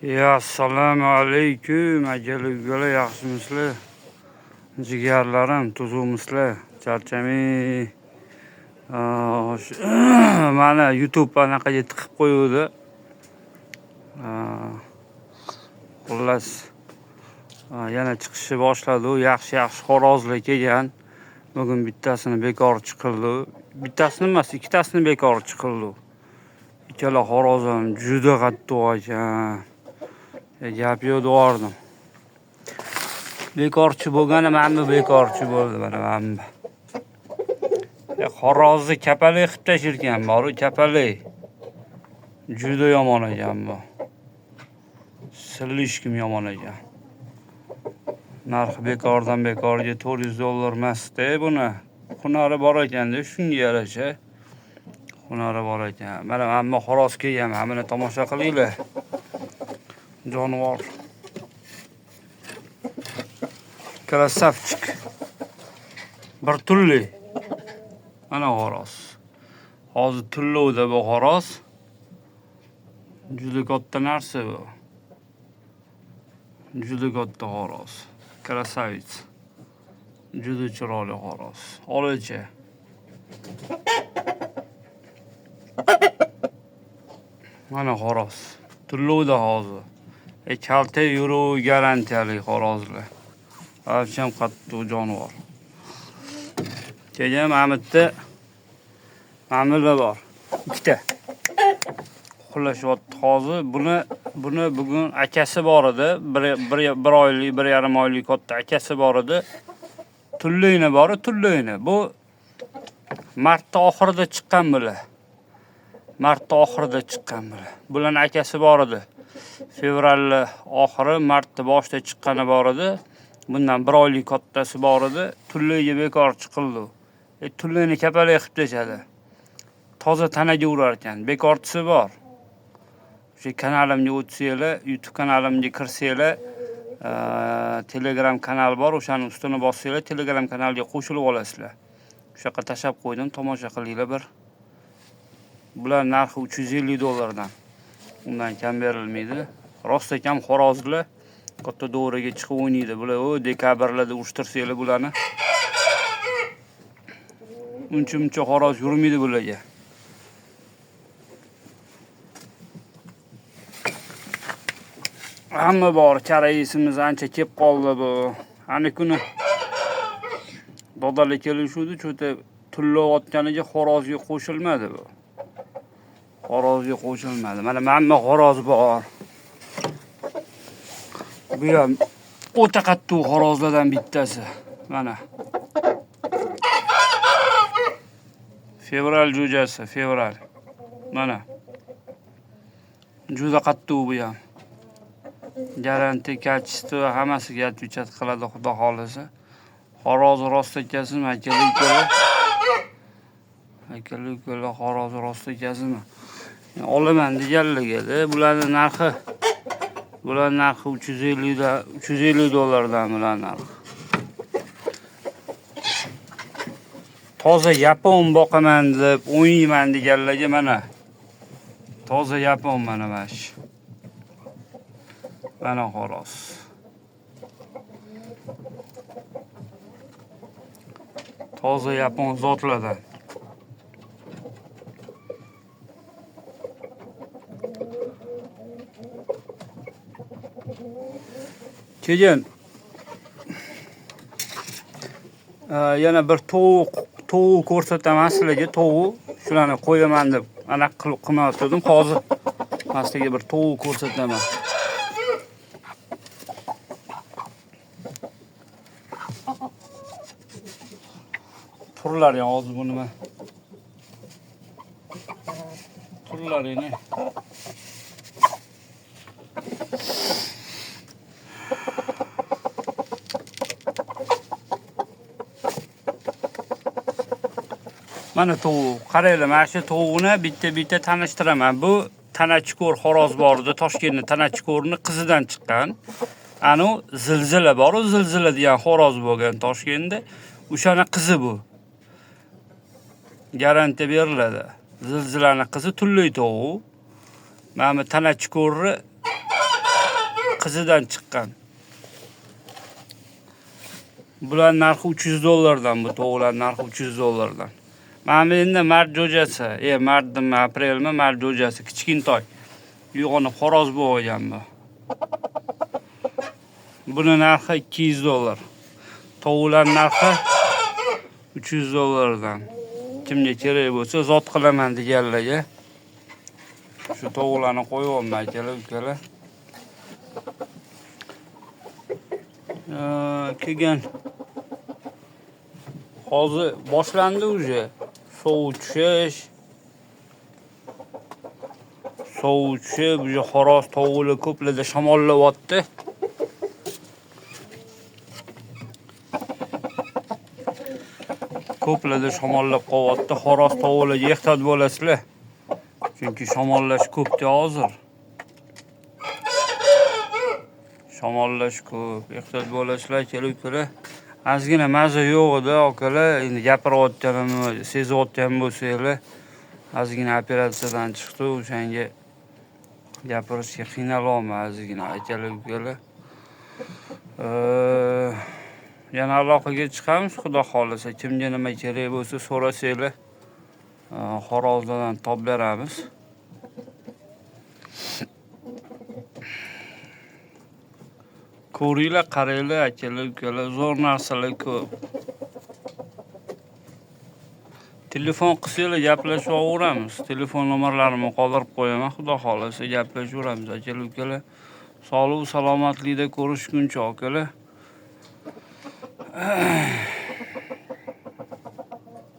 Ya assalomu alaykum akalar ukalar, yaxshimisizlar? Jigarlarim, tuzukmisizlar? Charchamay. Mana YouTube anaqaga tiqib qo'yuvdi. Xullas, yana chiqishni boshladi. U yaxshi-yaxshi xo'rozlar kelgan. Bugun bittasini bekor chiqildi. Bittasini emas, ikkitasini bekor chiqildi. Ikkala xo'roz ham juda qattiq ekan. Gap yo'q devordim. Bekorchi bo'lgani mana bu bekorchi bo'ldi, mana bu. Xo'rozni kapalak qilib tashirkan, boru kapalak. Juda yomon ekan bu. Slishkim yomon ekan. Narxi bekordan bekorga $400 emas-da buni. Hunari bor ekanda, shunga yarasha hunari bor ekan. Mana hamma xo'roz kelgan, mana tomosha qilinglar. Jonivor. Krasavchik. Bir tulli. Mana xo'roz. Hozir tullovda bu xo'roz. Juda katta narsa bu. Juda katta xo'roz. Krasavits. Juda chiroyli xo'roz. Olacha. Mana xo'roz. Tullovda hozir. Kalta yuruv garantiyali xo'rozlar. Avcham qattiq jonivor. Keyin mana bu yerda mamila bor. Ikkita. Uxlashyapti hozir. Buni bugun akasi bor edi. Bir oylik, bir yarim oylik katta akasi bor edi. Tullini bor, tullini. Bu martda oxirida chiqqan bular. Martda oxirida chiqqan bular. Bularning akasi bor edi. Fevralni oxiri, martda boshida chiqqani bor edi. Bundan bir oylik kattasi bor edi. Tulliga bekor chiqildi. Tullini kapalak qilib tashadi. Toza tanaga urar ekan. Bekorchisi bor. O'sha kanalimga o'tsanglar, YouTube kanalimga kirsanglar, Telegram kanal bor, o'shaning ustini bossanglar, Telegram kanaliga qo'shilib olasizlar. O'sha yoqqa tashab qo'ydim, tomosha qilinglar bir. Bular narxi $350. Undan kam berilmaydi. Rost ekan xo'rozlar katta do'raga chiqib o'ynaydi. Bular o dekabrlarda urushtirsanglar bularni. Uncha-muncha xo'roz yurmaydi bularga. Hamma bor, karaisimiz ancha kelib qoldi bu. Ani kuni dodali kelishuvdi, cho'ta tullayotganiga xo'rozga qo'shilmadi bu. Xo'rozga qo'shilmadi. Mana hamma xo'roz bor. Bu ham o'ta qattiq xo'rozlardan bittasi. Mana. Fevral jo'jasi, fevral. Mana. Juda qattiq bu ham. Garantiya, качество hammasiga отвечать qiladi, xudo xolisa. Xo'roz rost ekasizmi, akalar ukalar? Akalar ukalar, xo'roz rost ekasizmi? Olaman deganligida bularning narxi, bular narxi $350 bular narxi. Toza yapon boqaman deb o'ynayman deganlarga mana. Toza yapon mana mana shu. Mana xo'roz. Toza yapon zotlardan. Keyin yana bir tovuq ko'rsataman sizlarga, tovuq. Shularni qo'yaman deb anaqa qilib qilmayotgandim. Hozir men sizlarga bir tovuq ko'rsataman. Turlar ya hozir bu nima? Turlar yine. Mana tovuq. Qaranglar, mana shu tovuqni bitta-bitta tanishtiraman. Bu Tanachiko'r xo'roz bor edi, Toshkentning Tanachiko'rini qizidan chiqqan. Anu zilzila bor, u zilzila degan xo'roz bo'lgan Toshkentda. O'shani qizi bu. Garantiya beriladi. Zilzilani qizi tulli tovuq. Mana bu Tanachiko'rni Qizidan chiqqan. Bular narxi 300 dollardan, bu tovuqlar narxi 300 dollardan. Mana bu endi mart jo'jasi, martdimi, aprelmi, mart jo'jasi, kichkintoy. Uyg'onib xo'roz bo'lgan bu. Buni narxi 200 dollar. Tovuqlar narxi 300 dollardan. Kimga kerak bo'lsa, zot qilaman deganlarga shu tovuqlarni qo'yyapman akalar, ukalar. Keyin hozir boshlandi уже sovuq tushish. Sovuq tushib, уже xo'roz tovuqlar ko'plarda shamollayapti. Ko'plarda shamollab qolyapti. Xo'roz tovuqlarga ehtiyot bo'lasizlar. Chunki shamollash ko'pda hozir. Shamollash ko'p. Ehtiyot bo'lasizlar, akalar, ukalar. Ozgina maza yo'q edi, akalar. Endi gapirayotganimni sezayotgan bo'lsanglar, ozgina operatsiyadan chiqdi, o'shanga gapirishga qiynalyapman ozgina, akalar, ukalar. Yana aloqaga chiqamiz, xudo xohlasa. Kimga nima kerak bo'lsa so'rasanglar, xo'rozlardan top beramiz. Ko'ringlar, qaranglar, akalar, ukalar, zo'r narsalar ko'p. Telefon qilsanglar gaplashib olaveramiz. Telefon nomerlarimni qoldirib qo'yaman, xudo xohlasa gaplashaveramiz, akalar, ukalar. Sog'lik, salomatlikda ko'rishguncha, akalar.